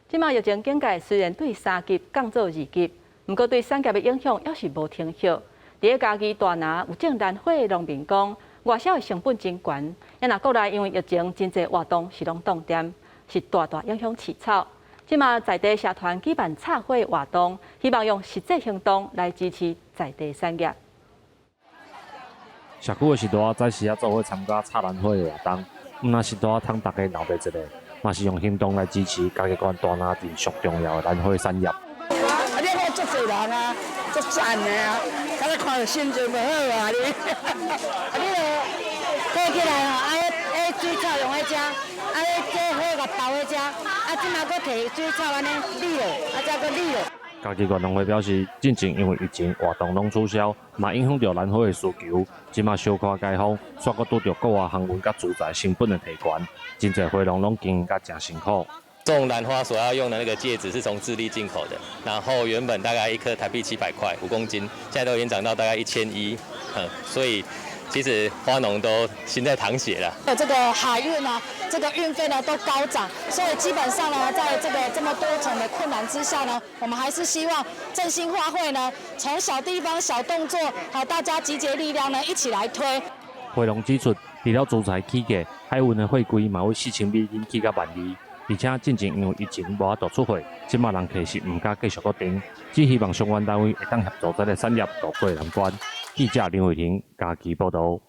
這馬疫情警戒雖然對三級降做二級，毋過對產業的影響猶是無停歇。佇咧嘉義大林有種蘭花的農民講，外銷的成本真懸，啊若國內因為疫情真濟活動是攏凍定，是大大影響市場。這馬在地社團舉辦插花活動，希望用實際行動來支持在地產業。社區的序大早時仔做伙參加插蘭花的活動，毋但是大通大家鬧熱一下，嘛是用行動來支持嘉義縣大林鎮上重要的蘭花產業。啊！你看足濟人啊，足讚的啊，敢若看著心情無好啊你。啊！你著過起來吼，啊！彼水草用彼遮，啊！彼這花共包彼遮，啊！這馬閣提水草按呢理落，啊！才閣理落。嘉義縣農會表示，進前因為疫情活動攏取消，嘛影響著蘭花的需求。這馬小可解封，煞閣拄著國外航運佮資材成本的提懸，真濟花農攏經營甲誠辛苦。種蘭花所要用的那個介質是從智利進口的，然後原本大概一顆台幣700塊，5公斤，現在都已經漲到大概1100，嗯，所以其實花農都心在淌血了。這個海運啊，這個運費呢都高漲，所以基本上呢，在這個這麼多重的困難之下呢，我們還是希望振興花卉呢，從小地方小動作，好大家集結力量呢，一起來推。花農指出，除了資材起價，海運的貨櫃嘛為4000美金起到12,000，而且進前因為疫情無法度出貨，這馬人客是毋敢繼續閣訂，只希望相關單位會當協助這个產業渡過難關。記者林慧婷嘉義報導。